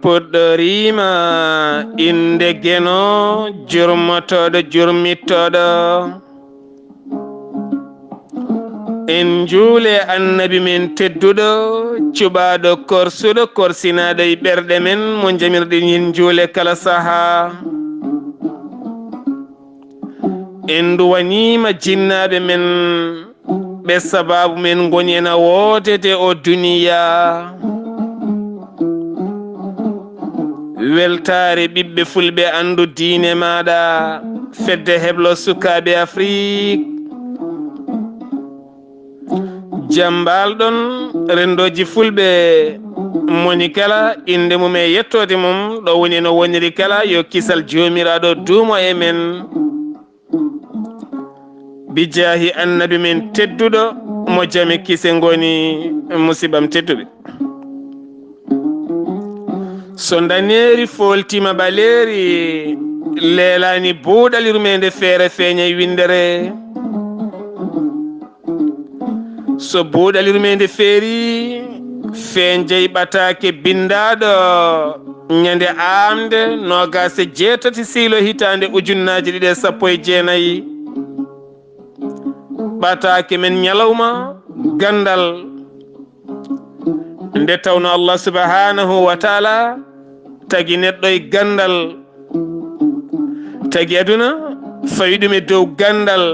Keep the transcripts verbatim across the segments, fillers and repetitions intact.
Puɗɗoriima innde Geno, jurmotooɗo, jurmittooɗo. En njuule Annabi men tedduɗo, cuɓaaɗo, korsuɗo, korsinaaɗo e ɓerɗe men, mo njamirɗen heen njuule kala sahaa. En nduwaniima jinnaaɓe men, ɓe sabaabu men ngoni ena woodede o duniyaa. Weltaare ɓiɓɓe fulɓe, anndu diine maaɗa, fedde heblo sukaaɓe Afrik. Jam mbaal-ɗon, renndooji fulɓe, moni kala innde mum e yettoode mum, ɗo woni no woniri kala, yo kisal Joomiraaɗo duumo e men. Bijaahi Annabi men tedduɗo, mo jam e kise ngoni, musiɓɓam tedduɓe. So ndaneeri fooltiima ɓaleeri, leelaani buuɗal yurmeende feere feeñay winndere. So buuɗal yurmeende feerii, feeñjay ɓataake binndaaɗo ñande aamnde noogaas e jeetati siilo hitaande ujunnaaje ɗiɗi e sappo e jeenayi. Ɓataake men ñalawma ganndal. Nde tawno Allah subhanahu wa taala tagi neɗɗo e ganndal, tagi aduna, fawi ɗum e dow ganndal,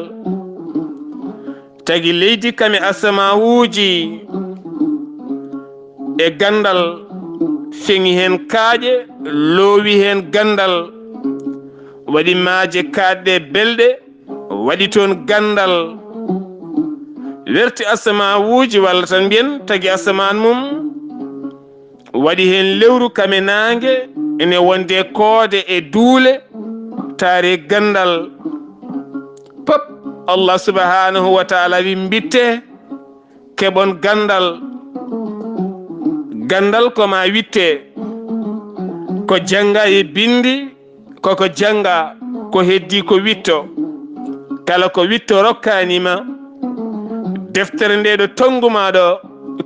tagi leydi kam e asamaawuuji e ganndal, feŋi heen kaaƴe, loowi heen ganndal, waɗi maaje kaaɗɗe belɗe, waɗi toon ganndal, werti asamaawuuji, walla tan mbiyen tagi asamaan mum, waɗi heen lewru kam e naange, ene wonde koode e duule, taari ganndal. Pop, Allah subhanahu wa taala wi mbitte, keɓon ganndal. Ganndal ko ma witte, ko jannga e binndi, koko jannga, ko heddi ko witto. Kala ko witto rokkaani ma, deftere nde ɗo tonngu ma ɗo,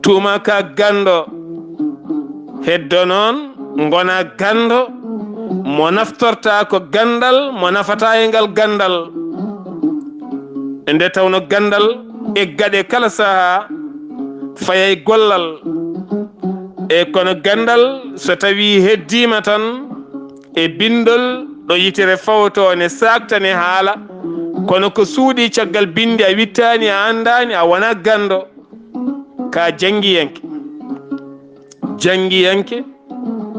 tuuma ka ganndo. Heddo noon, ngona ganndo mo naftorta ko ganndal, mo nafata e ngal ganndal. Nde tawno ganndal eggat e kala sahaa, faya e gollal. E kono ganndal, so tawii heddiima tan e binndol, ɗo yitere fawto ne saakta ne haala, kono ko suuɗii caggal binndi a wittaani, a anndaani, a wonaa ganndo, ka janngiyanke. Janngiyanke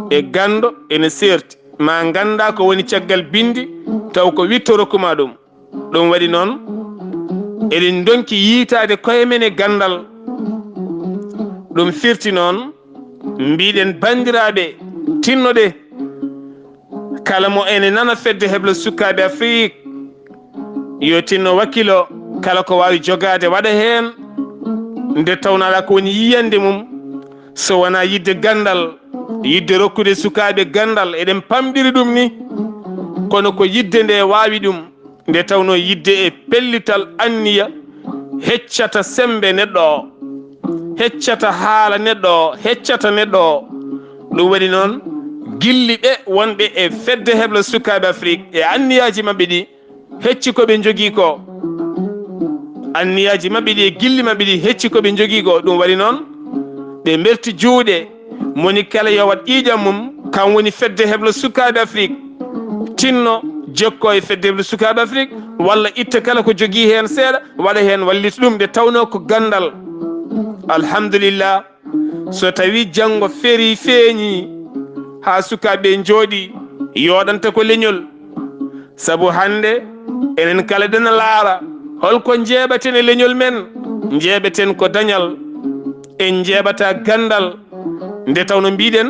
e ganndo ene seerti, ma ngannda ko woni caggal binndi, taw ko witto rokkuma ɗum. Ɗum waɗi noon, eɗen ndonki yiitaade koye men e ganndal. Ɗum firti noon, mbiɗen banndiraaɓe, tinnoɗe, kala mo ene nana fedde heblo sukaaɓe Afrik, yo tinno wakkilo, kala ko waawi jogaade waɗa heen, nde tawno alaa ko woni yiyannde mum, so wonaa yiɗde ganndal, yiɗde rokkude sukaaɓe ganndal, eɗen pamɗiri ɗum ni, kono ko yiɗde nde waawi ɗum, nde tawno yiɗde e pellital anniya heccata semmbe neɗɗo o, heccata haala neɗɗo o, heccata neɗɗo o. Ɗum waɗi noon, gilli ɓe wonɓe e fedde heblo sukaaɓe Afrik e anniyaaji maɓɓe ɗi, hecci ko ɓe njogii ko. Anniyaaji maɓɓe ɗi e gilli maɓɓe ɗi hecci ko ɓe njogii ko. Ɗum waɗi noon, ɓe mberti juuɗe, moni kala yo waɗ ƴiiƴam mum, kam woni fedde heblo sukaaɓe Afrik. Tinno, jokko e fedde heblo sukaaɓe Afrik, walla itta kala ko jogii heen seeɗa, waɗa heen wallita ɗum, nde tawnoo ko ganndal. Alhamdulillah, so tawii janngo ferii feeñii, haa sukaaɓe njooɗii, yooɗanta ko leñol. Sabu hannde enen kala eɗen laara hol ko njeeɓaten e leñol men, njeeɓaten ko dañal, en njeeɓataa ganndal. Nde tawno mbiɗen,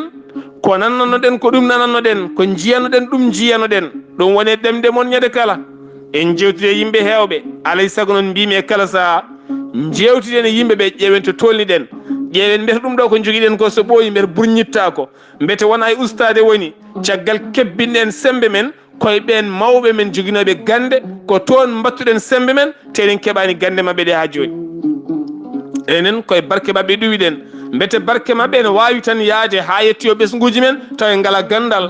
ko nannoɗen ko ɗum nannoɗen, ko njiyanoɗen ɗum njiyanoɗen. Ɗum woni e ɗemɗe mon ñande kala. En njewtide e yimɓe heewɓe, alay sago noon mbiymi e kala sahaa, njewtiden e yimɓe ɓe, ƴeewen to tolniɗen, ƴeewen mbete ɗum ɗo ko njogiɗen ko so ɓooyi mbete burñittaako, mbete wona e ustaade woni, caggal kebbinɗen semmbe men, koye ɓeen mawɓe men joginooɓe gannde, ko toon mbattuɗen semmbe men, te eɗen keɓaani gannde maɓɓe ɗe haa jooni. Enen koye barke maɓɓe ɗuwiɗen, Mbete barke maɓɓe ene waawi tan yahde haa yettoyoo ɓesnguuji men, tawa en ngalaa ganndal.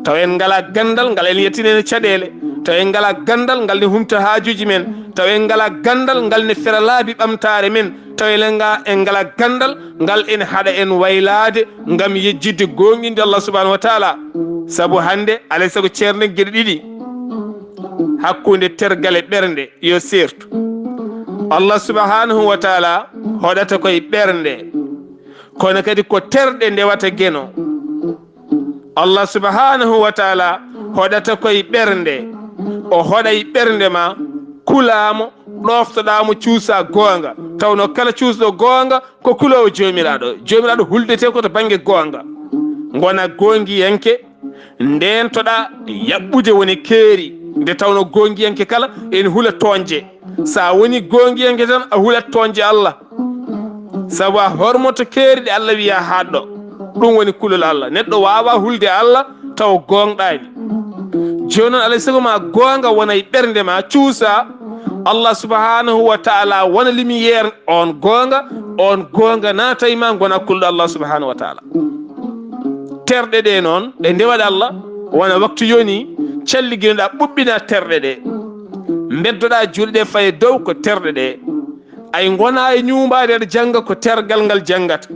Tawa en ngalaa ganndal ngal ene yettina en caɗeele. Tawa en ngalaa ganndal ngal ne humta haajuuji men. Tawa en ngalaa ganndal ngal ne fera laabi ɓamtaare men. Tawa en nga-, en ngalaa ganndal ngal ene haɗa en waylaade ngam yejjitde goonɗinde Allah subhanahu wa taala. Sabu hannde, alay sago ceernden geɗe ɗiɗi, hakkunde tergal e ɓernde yo seertu. Allah subhanahu wa taala hoɗata koye ɓernde, kono kadi ko terɗe ndewata geno. Allah subhanahu wa taala hoɗata koye ɓernde, o hoɗay ɓernde ma, kulaa mo, ɗooftoɗaa mo, cuusaa goonga. Tawnoo kala cuusɗo goonga ko kuloowo Joomiraaɗo. Joomiraaɗo huldetee ko to bannge goonga. Ngona goongiyanke, ndeentoɗaa yaɓɓude woni keeri. Nde tawnoo goongiyanke kala ene hula toñde. So a woni goongiyanke tan, a hulat toñde Allah. Sabu a hormoto keeri ɗe Allah wiya haaɗɗo. Ɗum woni kulol Allah. Neɗɗo waawaa hulde Allah taw gooŋɗaani. Jooni noon, alay sago ma goonga wona e ɓernde ma, cuusaa. Allah subhanahu wa taala wona lumière on goonga, on goonga naata e ma, ngona kulɗo Allah subhanahu wa taala. Terɗe ɗe noon, ɗe ndewaɗa Allah, wona waktu yoni, calliginoɗa, ɓuɓɓina terɗe ɗe. Mbeddoɗa juuɗe ɗe faye dow ko terɗe ɗe. Ay ngona e ñuumbaade aɗa jannga ko tergal ngal janngata.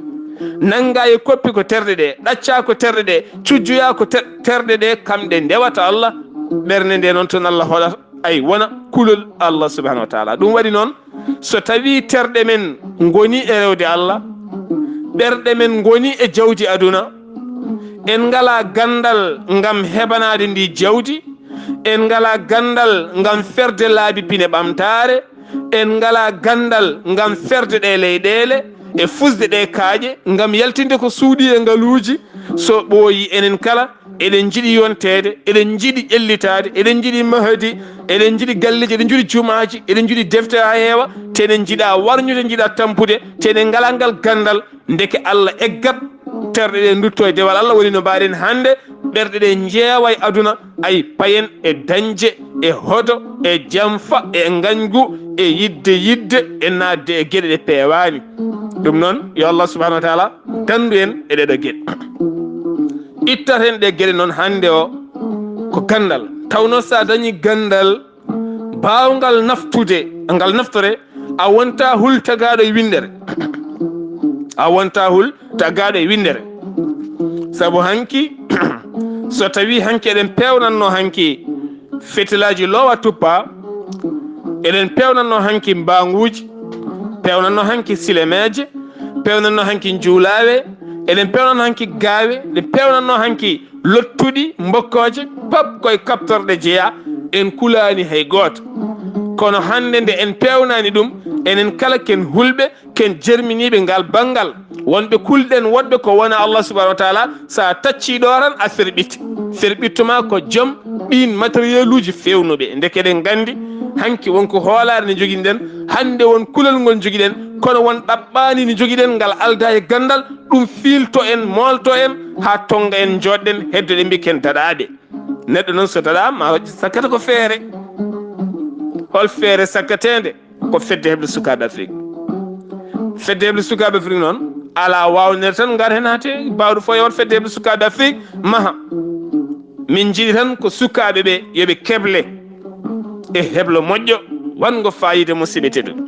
Nannga e koppi ko terɗe ɗe, ɗacca ko terɗe ɗe, cujjoya ko ter-, terɗe ɗe, kam ɗe ndewata Allah. Ɓernde nde noon toon Allah hoɗata, ay wona kulol Allah subhanahu wa taala. Ɗum waɗi noon, so tawi terɗe men ngoni e rewde Allah, ɓerɗe men ngoni e jawdi aduna, en ngala ganndal ngam heɓanaade ndi jawdi, en ngala ganndal ngam ferde laabi pine ɓamtaare, en ngala ganndal ngam ferde ɗe leyɗeele e fusde ɗe kaaƴe, ngam yaltinde ko suuɗi e ngaluuji. So ɓooyi, enen kala eɗen njiɗi yonteede, eɗen njiɗi ƴellitaade, eɗen njiɗi mahadi, eɗen njiɗi galleeji, eɗen njiɗi jumaaji, eɗen njiɗi defte haa heewa, te eɗen njiɗa warñude, njiɗa tampude, te eɗen ngala ngal ganndal. Ndeke Allah eggat terɗe ɗe ndutto e dewal Allah, woni no mbaɗen hannde, ɓerɗe ɗe njeewa e aduna, ay payen e dañde, e hodo, e jamfa, e ngañgu, e yiɗde yiɗde, e naatde e geɗe ɗe peewaani. Ɗum noon, yo Allah subhanahu wa taala danndu en e ɗeɗo geɗe. Ittaten ɗe geɗe noon hannde o ko ganndal. Tawnoo so a dañi ganndal, baawngal naftude, ngal naftore, a wonta hul tagaaɗo e winndere. A wonta hul tagaaɗo e winndere. Sabu hanki, so tawi hanki eɗen peewnanno hanki fetilaaji loowa tuppa, eɗen peewnanno hanki mbaanguuji, peewnanno hanki silemeeje, peewnanno hanki njuulaawe, eɗen peewnanno hanki gaawe, ɗe peewnanno hanki lottuɗi, mbokkooje, pap koye kaptorɗe jeyaa, en kulaani hay gooto. Kono hannde nde en peewnaani ɗum, enen kala ken hulɓe, ken jerminiiɓe ngal banngal. Wonɓe kulɗen woɗɓe ko wona Allah subhanahu wa taala, so a taccii ɗo tan a ferɓitte. Ferɓitto ma ko joom ɗiin matériel uji feewnuɓe. Ndeke eɗen nganndi, hanki won ko hoolaare nde njogiɗen, hannde won kulol ngol njogiɗen, kono won ɗaɓɓaani nde njogiɗen ngal aldaa e ganndal, ɗum fiilto en, moolto en, haa tonnga en, njooɗɗen, heddoɗen mbi ken daɗaaɓe. Neɗɗo noon so daɗaama, ma waɗ sakkata ko feere. Hol feere sakkateende? Ko fedde heɓde sukaaɓe Afrik. Fedde heɓde sukaaɓe Afrik noon, alaa waawnere tan ngar heen haa te baawɗo fof yawat fedde heɓde sukaaɓe Afrik, maha. Min njiɗi tan ko sukaaɓe ɓe yo ɓe keble e heblo moƴƴo, waɗngo faayiida, musidɓe tedduɓe.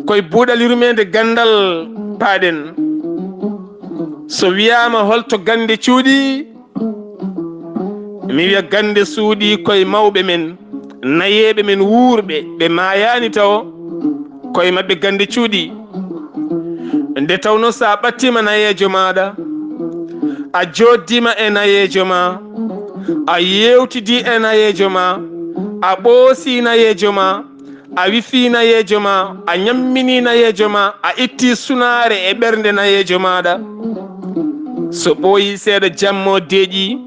Koye buuɗal yurmeende ganndal paaɗen. So wiyaama holto gannde cuuɗi, mi wiya gannde suuɗi koye mawɓe men, nayeeɓe men wuurɓe, ɓe maayaani tawo, koye maɓɓe gannde cuuɗi. Nde tawnoo so a ɓattiima nayeejo maaɗa, a jooɗdiima e nayeejo ma, a yeewtidii e nayeejo ma, a ɓoosii nayeejo ma, a wifii nayeejo ma, a ñamminii nayeejo ma, a ittii sunaare e ɓernde nayeejo maaɗa. So ɓooyii seeɗa, jamma o deeƴii,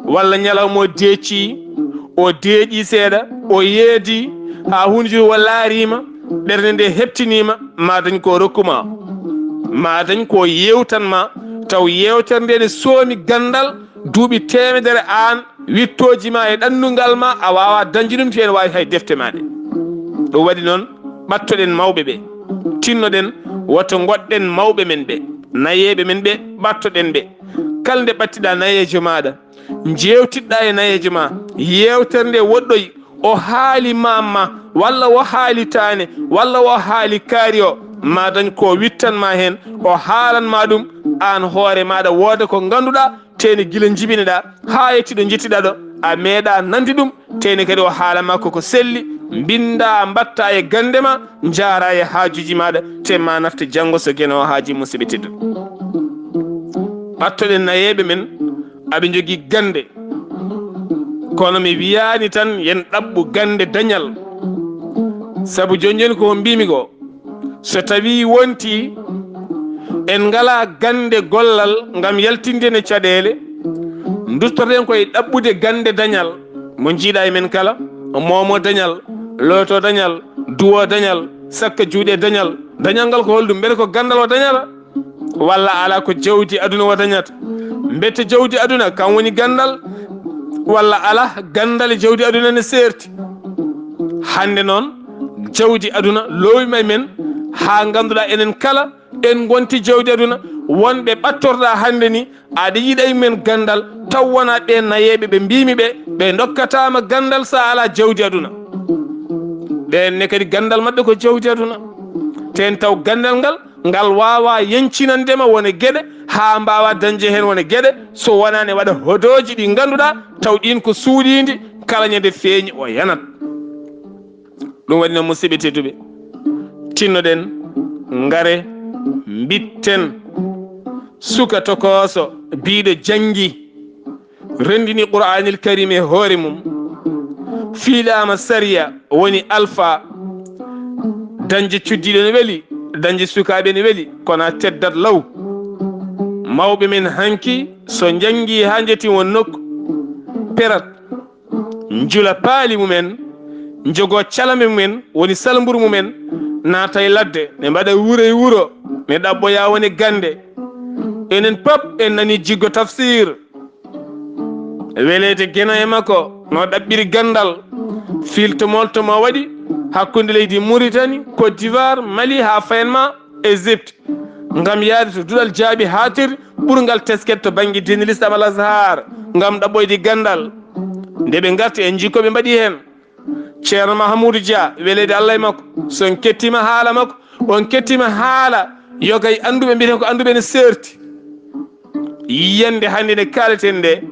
walla ñalawma o deeƴii, o deeƴii seeɗa, o yeedii, haa huunde o laariima, ɓernde nde heɓtiniima, ma dañ ko rokku ma, ma dañ ko yeewtan ma, taw yeewtere nde ne soomi ganndal, duuɓi teemedere aan, wittooji ma e ɗannungal ma, a waawaa dañde ɗum, te ene waawi hay defte ma ɗe. Ɗum waɗi noon, ɓattoɗen mawɓe ɓe, tinnoɗen Woto ngoɗɗen mawɓe men ɓe, nayeeɓe men ɓe, ɓattoɗen ɓe. Kala nde ɓattiɗaa nayeejo maaɗa, njeewtiɗɗaa e nayeejo ma, yeewtere nde woɗɗoyi, o haali maam ma, walla o haali taane, walla o haali kaari o, ma dañ ko wittan ma heen, o haalan ma ɗum, aan hoore maaɗa wooda ko ngannduɗaa, teeni gila njibiniɗaa, haa e tiɗo njettiɗaa ɗo, a meeɗaa nande ɗum, teeni kadi o haala ma koko selli, mbinndaa, mbaɗtaa e gannde ma, njaaraa e haajuuji maaɗa, te ma nafte janngo so geno o haaji, musidɓe tedduɓe. Ɓattoɗen nayeeɓe men, aɓe njogii gannde. Kono mi wiyaani tan yen ɗaɓɓu gannde dañal. Sabu jooni jooni ko mbimi ko, so tawii wontii en ngalaa gannde gollal ngam yaltinde en e caɗeele, nduttoten ko e ɗaɓɓude gannde dañal. Mo njiiɗaa e men kala, moomo dañal, looto dañal, duwo dañal, sakka juuɗe dañal. Dañal ngal ko holɗum? Mbele ko ganndal o dañata? Walla alaa, ko jawdi aduna o dañata? Mbete jawdi aduna kam woni ganndal? Walla alaa, ganndal e jawdi aduna ne seerti? Hannde noon, jawdi aduna loowima e men haa ngannduɗaa enen kala en ngonti jawdi aduna. Wonɓe ɓattorɗaa hannde ni, aɗa yiɗa e men ganndal, taw wonaa ɓe nayeeɓe ɓe mbimi ɓe, ɓe ndokkataama ganndal so alaa jawdi aduna. Ɓeen ne kadi ganndal maɓɓe ko jawdi aduna. Teen taw ganndal ngal, ngal waawaa yencinande ma wone geɗe, haa mbaawaa dañde heen wone geɗe, so wonaa ne waɗa hodooji ɗi ngannduɗaa, taw ɗiin ko suuɗiindi, kala ñande feeñi o yanat. Ɗum waɗi noon, musidɓe tedduɓe, tinnoɗen, ngare, mbitten suka tokooso biiɗo janngi, renndini Qur'aanil Karim e hoore mum, fiilaama sariya, woni alfa, dañde cuddiiɗo ne weli, dañde sukaaɓe ne weli, kono a teddat law. Mawɓe men hanki so njanngi haa njetti won nokku, perat, njula paali mumen, njogoo calamɓe mumen, woni salmburu mumen, naata e ladde, ne mbaɗa wuro e wuro, ne ɗaɓɓoya woni gannde. Enen pop en nani jiggo tafsir. Weleede geno e makko, no ɗaɓɓiri ganndal, fiilto molto mo waɗi hakkunde leydi Muritani, Côte d'Ivoire, Mali, haa fayen ma Égypte, ngam yahde to duɗal jaaɓi haatir ɓurngal teskede to bannge diine Lislaam, Al Azhar, ngam ɗaɓɓoyde ganndal. Nde ɓe ngarti, en njii ko ɓe mbaɗi heen. Ceerno Mahamuudu Dia, weleede Allah e makko, so on kettiima haala makko, on kettiima haala yoga e annduɓe, mbiyeten ko annduɓe ne seerti. Yiyannde hannde nde kaaleten nde,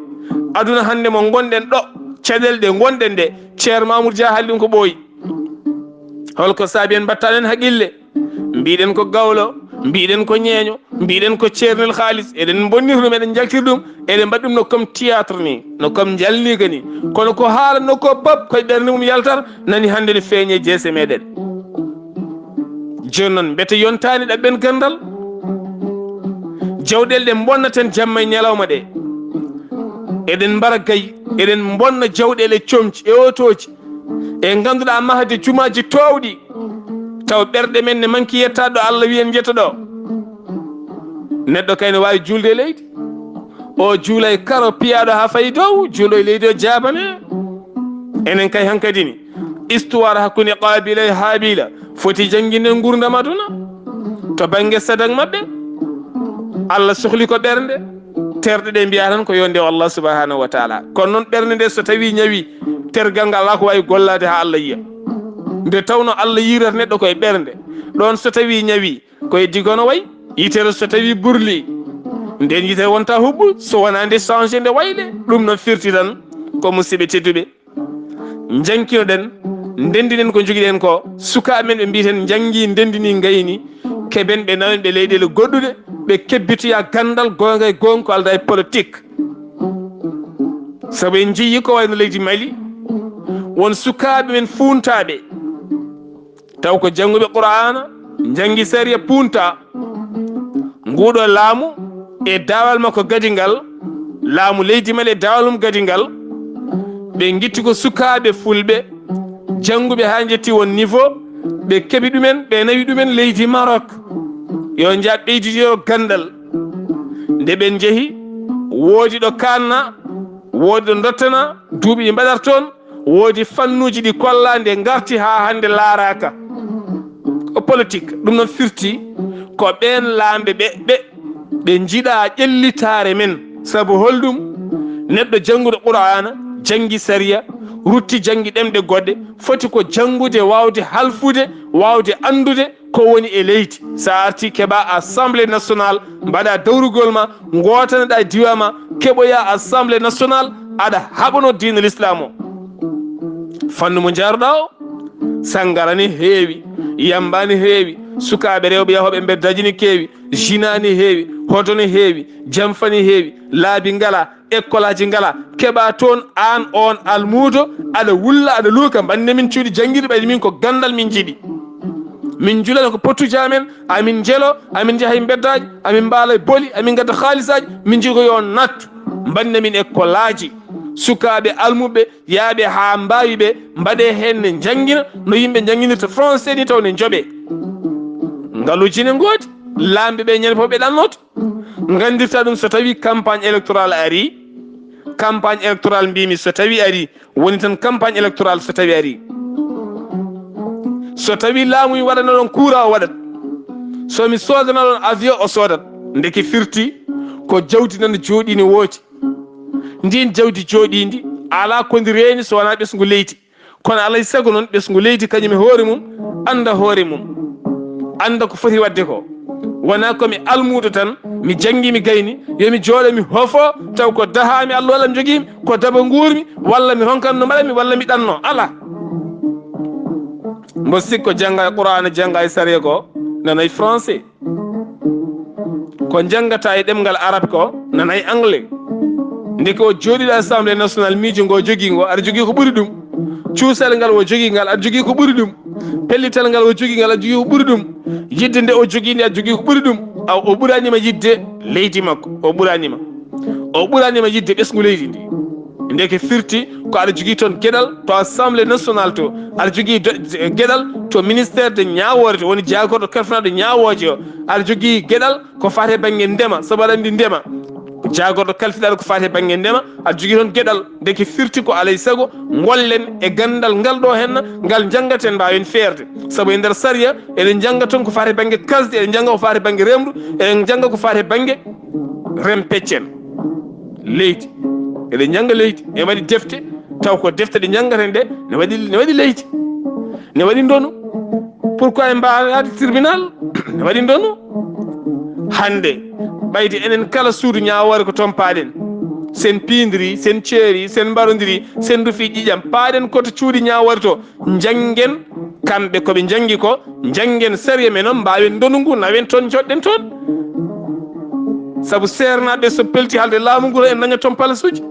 aduna hannde mo ngonɗen ɗo, caɗeele ɗe ngonɗen ɗe, Ceerno Mahamuudu Dia haali ɗum ko ɓooyi. Holko saabi en mbaɗtaa heen haqqille? Mbiɗen ko gawlo, mbiɗen ko ñeeño, mbiɗen ko ceernel kaalis. Eɗen mbonnir ɗum, eɗen njaltiri ɗum, eɗen mbaɗi ɗum no comme théâtre ni, no comme njalniga ni. Kono ko haalanno ko pop koye ɓernde mum yaltata, nani hannde no feeñe jeese meɗen. Jooni noon, mbete yontaani ɗaɓɓen ganndal? Jawɗeele ɗe mbonnaten jamma e ñalawma ɗe, eɗen mbara gay, eɗen mbonna jawɗeele comci e otooji. E ngannduɗaa mahde jumaaji toowɗi, taw ɓerɗe men ne manki yettaade ɗo Allah wiyen jetta ɗo. Neɗɗo kay ne waawi juulde e leydi. O juula e karo piyaaɗo haa fayi dow, juulo e leydi o jaabane. Enen kay hankadi ni, histoire hakkunde Qaabila e Haabiila foti jannginde nguurndam aduna. To bannge sadak maɓɓe, Allah sohli ko ɓernde, terɗe ɗe mbiya tan ko yo ndew Allah subhanahu wa taala. Kono noon ɓernde nde so tawi ñawi, tergal ngal alaa ko waawi gollaade haa Allah yiya. Nde tawno Allah yiirata neɗɗo ko e ɓernde. Ɗoon so tawi ñawi, ko e digono wayi. Yitere so tawi burli, nden yitere wonta huɓɓu, so wonaa nde changé nde wayle. Ɗum noon firti tan ko, musidɓe tedduɓe, njankinoɗen, ndendinen ko njogiɗen ko. Sukaaɓe men ɓe mbiyeten njanngi, ndendini, ngayni, keɓen ɓe, nawen ɓe leyɗeele goɗɗuɗe, ɓe kebbitoya ganndal goonga e goonga ko alda e politique. Sabu en njiyi ko wayno leydi Mali, won sukaaɓe men fuuntaaɓe, taw ko jannguɓe Qur'aana, njanngi sariya, puunta. Nguuɗo laamu e daawal makko gadingal, laamu leydi Mali e daawal mum gadingal, ɓe ngitti ko sukaaɓe fulɓe, jannguɓe haa njetti won niveau, ɓe keɓi ɗumen, ɓe nawi ɗumen leydi Maroc. Yo njaɓ ɓeyditiyo ganndal. Nde ɓen njehi, woodi ɗo kaanna, woodi ɗo dottana, duuɓi ɗi mbaɗata toon, woodi fannuuji ɗi kollaa, nde ngarti haa hannde laaraaka. Ko politique, ɗum noon firti Ko ɓeen laamɓe ɓe, ɓe, ɓe njiɗaa ƴellitaare men. Sabu holɗum? Neɗɗo jannguɗo Qur'aana, janngi sariya, rutti janngi ɗemɗe goɗɗe, foti ko janngude, waawde halfude, waawde anndude ko woni e leydi. So a artii keɓaa Assemblée nationale, mbaɗaa dawrugol ma, ngootanaɗaa diwa ma, keɓoyaa Assemblée nationale, aɗa haɓanoo diina Lislaam o. Fannu mo njaaruɗaa o, sanngara ne heewi, yamba ne heewi, sukaaɓe rewɓe yahooɓe mbeddaaji ne keewi, zina ne heewi, hoto ne heewi, jamfa ne heewi, laabi ngalaa, ekkolaaji ngalaa, keɓaa toon aan oon almuudo, aɗa wulla, aɗa luuka, mbaɗ-ne min cuuɗi janngiiɗi, ɓayde min ko ganndal min njiɗi. Min njula ko pottuuji amen, amin njelo, amin njaha e mbeddaaji, amin mbaala e boli, amin ngadda haalisaaji, min njiɗi ko yo nattu. Mbaɗ-ne min ekkolaaji, sukaaɓe almuɓɓe, yaaɓe haa mbaawi ɓe, mbaɗee heen ne njanngina, no yimɓe njannginirta français ni taw ne njoɓee. Ngaluuji ne ngoodi, laamɓe ɓe ñande fof ɓe ɗannoto. Nganndirta ɗum so tawi campagne électorale ari, campagne électorale mbimi so tawi ari, woni tan campagne électorale so tawi ari. So tawi laamu mi waɗana ɗon courant o waɗat. So mi soodana ɗon avion o soodat. Ndeke firti ko jawdi nan jooɗi ne wooti. Ndin jawdi jooɗiindi alaa ko ndi reeni so wonaa ɓesngu leydi. Kono alay sago noon ɓesngu leydi kañum e hoore mum annda hoore mum. Annda ko foti waɗde ko. Wonaa ko mi almuudo tan, mi janngi mi gayni, yo mi jooɗo mi hofo taw ko dahaami Allah walla mi jogii ko daba nguurmi walla mi ronkan no mbaɗami walla mi ɗanno. Alaa. Mbo sikko jannga e Qur'aana jannga e sariya ko nanay français. Ko njanngata e ɗemngal arab ko nanay anglais. Ndeke o jooɗiiɗo Assemblée nationale miijo ngo jogii ngo aɗa jogii ko ɓuri ɗum. Cuusal ngal o jogii ngal aɗa jogii ko ɓuri ɗum. Pellital ngal o jogii ngal aɗa jogii ko ɓuri ɗum. Yidde nde o jogii nde aɗa jogii ko ɓuri ɗum. Aw o ɓuraanima yidde leydi makko, o ɓuraanima. O ɓuraanima yidde ɓesngu leydi ndi. Ndeke firti ko aɗa jogii toon geɗal to Assemblée nationale to, aɗa jogii do- geɗal to ministère de ñaawoore to, woni jaagorɗo kalfinaaɗo ñaawooje o, aɗa jogii geɗal ko faati e bannge ndema, sabu aɗa anndi ndema, jaagorɗo kalfinaaɗo ko faati e bannge ndema, aɗa jogii toon geɗal. Ndeke firti ko alay sago ngollen e ganndal ngal ɗo henna, ngal njanngaten mbaawen feerde. Sabu e nder sariya eɗen njannga toon ko faati e bannge kasdi, eɗen njannga ko faati e bannge remru, eɗen njannga ko faati e bannge rem peccen leydi. Eɗen njannga leydi, e waɗi defte, taw ko defte ɗe njanngaten ɗe, ne waɗi, ne waɗi leydi, ne waɗi ndonu. Pourquoi en mbaawa yaade tribunal? Ne waɗi ndonu. Hannde, ɓayde enen kala suudu ñaawoore ko toon paaɗen. Sen piindiri, sen ceeri, sen mbarondiri, sen rufi ƴiƴam, paaɗen koto cuuɗi ñaawoore to. Njanngen, kamɓe ko ɓe njanngi ko, njanngen sariya men on, mbaawen ndonu ngu, nawen toon, njoɗɗen toon. Sabu seernaaɓe so pelti haalde laamu ngu, en dañat toon palasuuji.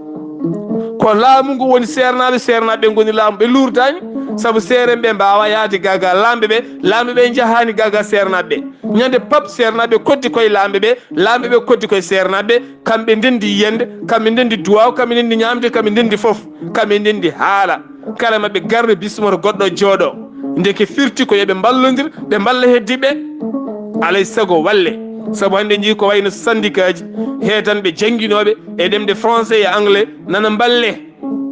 Ko laamu ngu woni seernaaɓe, seernaaɓe ngoni laamu, ɓe luurdaani. Sabu seerenɓe mbaawa yahde gaa gaa laamɓe ɓe, laamɓe ɓe njahaani gaa gaa seernaaɓe ɓe. Ñande pap seernaaɓe koddi koye laamɓe ɓe, laamɓe ɓe koddi koye seernaaɓe ɓe, kamɓe ndenndi yiyannde, kamɓe ndenndi duwaaw, kamɓe ndenndi ñaamde, kamɓe ndenndi fof, kamɓe ndenndi haala. Kala maɓɓe garno bismoto goɗɗo jooɗo. Ndeke firti ko yo ɓe mballondir, ɓe mballa heddiiɓe. Alay sago walle. Sabu hannde njii ko wayno sandikaaji, heedanɓe jannginooɓe e ɗemɗe français e anglais nana mballe.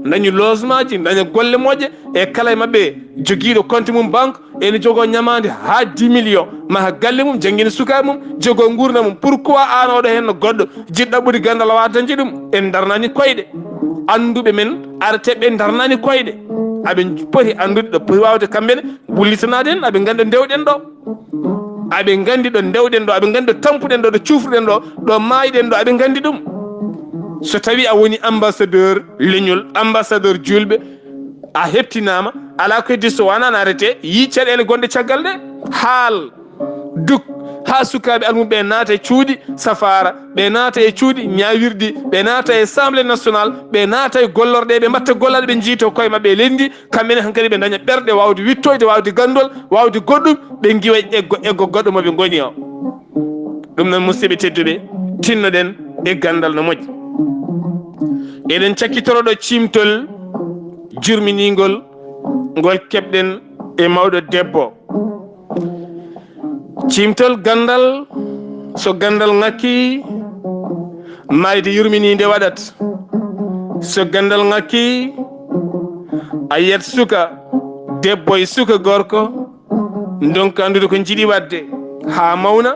Dañi logement ji, daña golle moƴƴe, e kala e maɓɓe jogiiɗo compte mum banque, ene jogoo ñamaande haa dix millions, maha galle mum, janngina sukaaɓe mum, jogoo nguurndam mum. Pourquoi aan oɗo heen no goɗɗo jiɗɗo ɗaɓɓude ganndal a waawaa dañde ɗum? En ndarnaani koyɗe. Annduɓe men, arteeɓe ɓe ndarnaani koyɗe. Aɓe poti anndude ɗo poti waawde kamɓe ne wullitanaade en, aɓe ngannda ndewɗen ɗo. Aɓe nganndi ɗo ndewɗen ɗo, aɓe nganndi ɗo tampuɗen ɗo, ɗo cuufruɗen ɗo, ɗo maayɗen ɗo, aɓe nganndi ɗum. So tawii a woni ambassadeur leñol, ambassadeur juulɓe, a heɓtinaama, alaa ko heddi so wonaa na arete, yii caɗeele gonɗe caggal ɗe, haal, duk, haa sukaaɓe almuɓɓe ɓe naata e cuuɗi safaara, ɓe naata e cuuɗi ñaawirɗi, ɓe naata e Assemblée nationale, ɓe naata e gollorɗe, ɓe mbaɗta gollal, ɓe njiyto koye maɓɓe e leydi ndi, kamɓe ne hankadi ɓe daña ɓerɗe waawde wittoyde, waawde ganndol, waawde goɗɗum, ɓe ngiwa eggo, eggo goɗɗo mo ɓe ngoni o. Ɗum noon, musidɓe tedduɓe, tinnoɗen e ganndal no moƴƴi. Eɗen cakkitoro ɗo ciimtol jurminiingol ngol keɓɗen e mawɗo debbo. Ciimtol ganndal, so ganndal ŋakki, maayde yurminiinde waɗat. So ganndal ŋakki, a yiyat suka debbo e suka gorko, ndonka anndude ko njiɗi waɗde. haa mawna.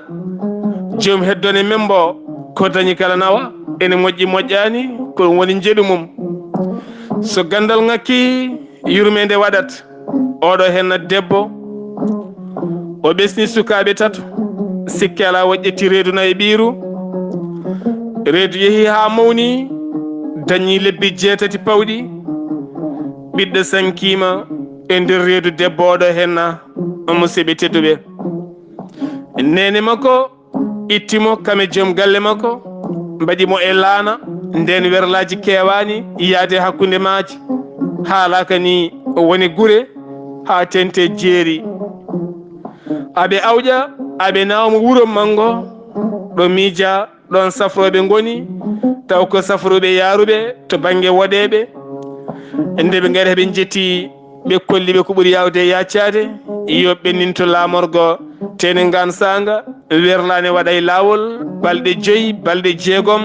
Joom heddone men mbo ko dañi kala nawa, ene moƴƴi moƴƴaani, ko ɗum woni njeɗu mum. So ganndal ŋakki, yurmeende waɗat. Oɗo henna debbo, o ɓesni sukaaɓe tato, sikke alaa o ƴetti reedu nayi ɓiiru. Reedu yehi haa mawni, dañi lebbi jeetati pawɗi. Ɓiɗɗo sankiima e nder reedu debbo oɗo henna, musidɓe tedduɓe. Neene makko itti mo kam e joom galle makko, mbaɗi mo e laana. Nden werlaaji keewaani yaade hakkunde maaji, haalaaka ni woni gure haa tente jeeri. Aɓe awƴa, aɓe nawa mo wuro manngo, ɗo miija ɗoon safrooɓe ngoni, taw ko safrooɓe yaaruɓe to bannge woɗeeɓe. Nde ɓe ngari, ɓe njetti, ɓe kolli ɓe ko ɓuri yaawde e yaacaade, yo ɓenninto laamorgo teene ngaan saanga, werlaane waɗa e laawol balɗe joyi, balɗe jeegom,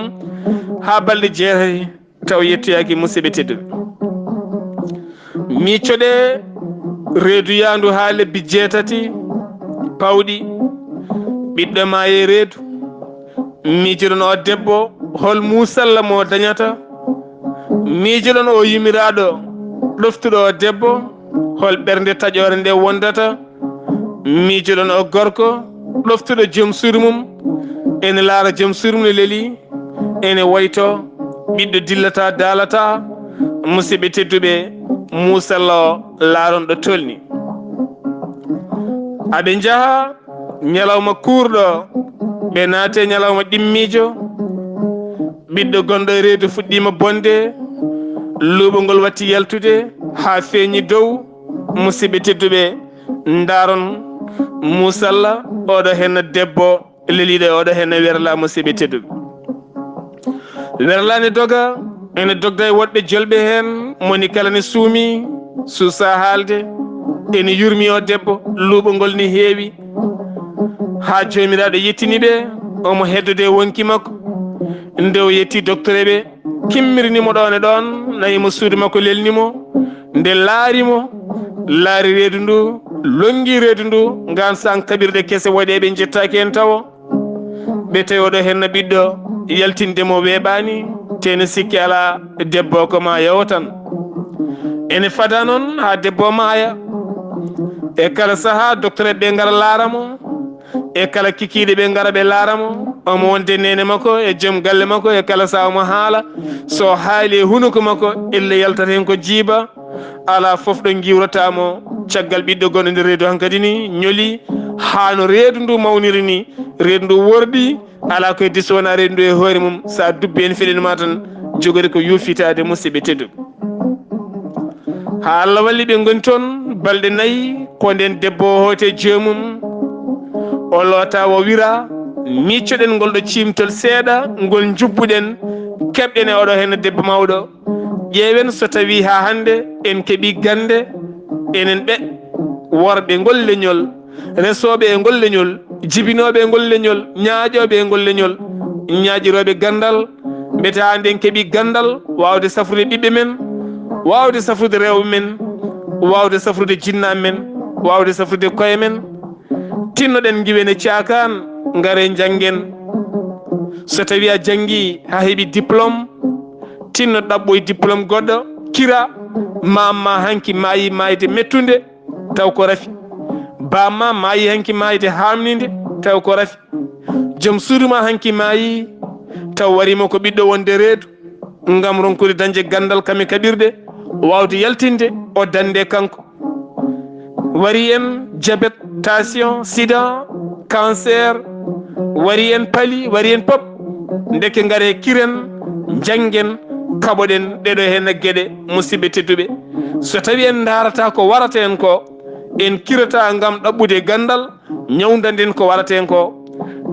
haa balɗe jeetati, taw yettoyaaki, musidɓe tedduɓe. Miicoɗe reedu yaandu haa lebbi jeetati pawɗi, ɓiɗɗo maayi e reedu. Miijoɗon o debbo, hol muusalla mo dañata? Miijoɗon o yumiraaɗo ɗoftuɗo o debbo, hol ɓernde taƴoore nde wondata? Miijoɗon o gorko ɗoftuɗo joom suudu mum, ene laara joom suudu mum ne leli, ene wayto ɓiɗɗo dillata, daalata. Musidɓe tedduɓe, muusalla o laaron ɗo tolni. Aɓe njaha ñalawma kuurɗo, ɓe naate ñalawma ɗimmiijo. Ɓiɗɗo gonɗo e reedu fuɗɗiima bonde, luuɓo ngol watti yaltude haa feeñi dow. Musidɓe tedduɓe, ndaaron muusalla oɗo henna debbo leliiɗo e oɗo henna werla, musidɓe tedduɓe. Werla ne doga, ene dogda e woɗɓe jolɓe heen, moni kala ne suumi, suusa haalde, ene yurmi o debbo, luuɓo ngol ne heewi, haa Joomiraaɗo yettini ɓe, omo heddude e wonki makko. Nde o yetti doktoreeɓe, kimmirni mo ɗoon e ɗoon, nayi mo suudu makko, lelni mo. Nde laari mo, laari reedu ndu, lonngi reedu ndu, ngaan saan kaɓirɗe kese woɗeeɓe njettaaki heen tawo. Ɓe tawi oɗo henna ɓiɗɗo yaltinde mo weeɓaani, te ene sikki alaa, debbo ko ma yawo tan. Ene fada noon haa debbo maaya. E kala sahaa, doktoreeɓe ɓe ngara laara mo. E kala kikiiɗe ɓe ngara ɓe laara mo. Omo wonde neene makko e joom galle makko, e kala sahaa omo haala. So haali e hunuko makko, ille yaltata heen ko jiiba. Alaa fof ɗo ngiwrata mo. Caggal ɓiɗɗo gonɗo nder reedu hankadi ni ñoli, haa no reedu ndu mawniri ni, reedu ndu worɓi, alaa koye diso wonaa reedu ndu e hoore mum. So a dubbi heen feɗen ma tan, jogori ko yuufitaade, musidɓe tedduɓe. Haa Allah walli, ɓe ngoni toon balɗe nayi, ko ndeen debbo o hooti e joomum, o loota, o wira, miccoɗen ngol ɗo ciimtol seeɗa, ngol njubbuɗen, keɓɗen e oɗo heen debbo mawɗo. Ƴeewen so tawii haa hannde en keɓii gannde, enen ɓe worɓe ngol leñol, resooɓe e ngol leñol, jibinooɓe e ngol leñol, ñaaƴooɓe e ngol leñol, ñaaƴirooɓe ganndal, mbete haa hannde en keɓii ganndal waawde safrude ɓiɓɓe men, waawde safrude rewɓe men, waawde safrude jinnaaɓe men, waawde safrude koye men. Tinnoɗen ngiwen e caakaan, ngare njanngen. So tawii a janngii haa heɓi diplôme, tinno ɗaɓɓoy diplôme goɗɗo, kira. Maam ma hanki maayi maayde mettunde, taw ko rafi. Baam ma maayi hanki maayde haamninde, taw ko rafi. Joom suudu ma hanki maayi, taw wariima ko ɓiɗɗo wonde reedu, ngam ronkude dañde ganndal kam e kaɓirɗe, waawde yaltinde o dande kanko. Wari en jabet, tension, sida, cancer, wari en pali, wari en pop. Ndeke ngare kiren, njanngen, kaɓoɗen ɗeɗo heen geɗe, musidɓe tedduɓe. So tawii en ndaarata ko warata en ko, en kirata ngam ɗaɓɓude ganndal, ñawdanden ko warata en ko.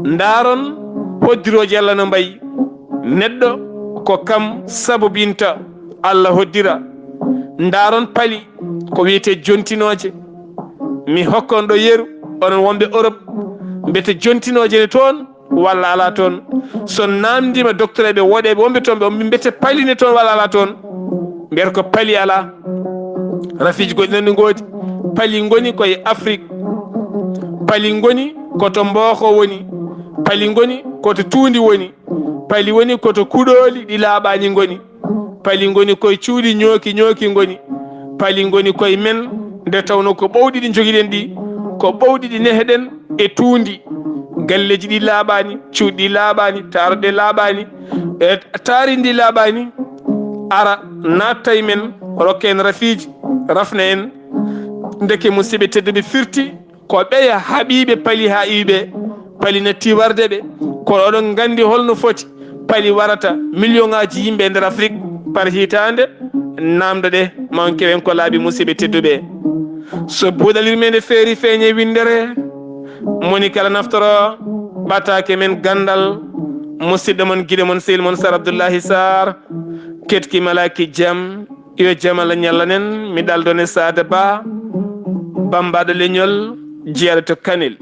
Ndaaron hoddirooji Allah no mbayi. Neɗɗo ko kam sabobinta Allah hoddira. Ndaaron pali ko wiyetee jontinooje. Mi hokka on ɗo yeru, onon wonɓe Europe, mbete jontinooje ne toon walla alaa toon? So naamndiima doktoreeɓe woɗeeɓe wonɓe toon, ɓe mbete pali ne toon walla alaa toon? Mbiyata ko pali alaa. Rafiiji goɗɗi noon ne ngoodi. Pali ngoni koye Afrique. Pali ngoni Ko to mbooko woni, pali ngoni, ko to tuundi woni, pali woni ko to kuɗooli ɗi laaɓaani ngoni, pali ngoni koye cuuɗi ñooki ñooki ngoni, pali ngoni koye men, nde tawno ko ɓowɗi ɗi njogiɗen ɗi, ko ɓowɗi ɗi neheɗen e tuundi. Galleeji ɗi laaɓaani, cuuɗi ɗi laaɓaani, taaruɗe laaɓaani, e taarindi laaɓaani, ara naatta e men, rokka en rafiiji, rafna en. Ndeke musiɓɓe tedduɓe firti, ko ɓeya haɓiiɓe pali haa iwɓe, pali natti warde ɓe. Kono oɗon nganndi holno foti pali warata million ŋaaji yimɓe e nder Afrik par hitaande? Namdo ɗe, ma on kewen ko laabi musiɓɓe tedduɓe. So buuɗal yurmeende feeri feeñe winndere, moni kala naftoro ɓataake men ganndal, musiɗɗo mon, giɗo mon, sehil mon Sar Abdullahi Sar, ketki malaaki jam, yo jam Allah ñallanen, mi ɗaldone Saada Ba, bambaɗo leñol, jeyaɗo to Kanel.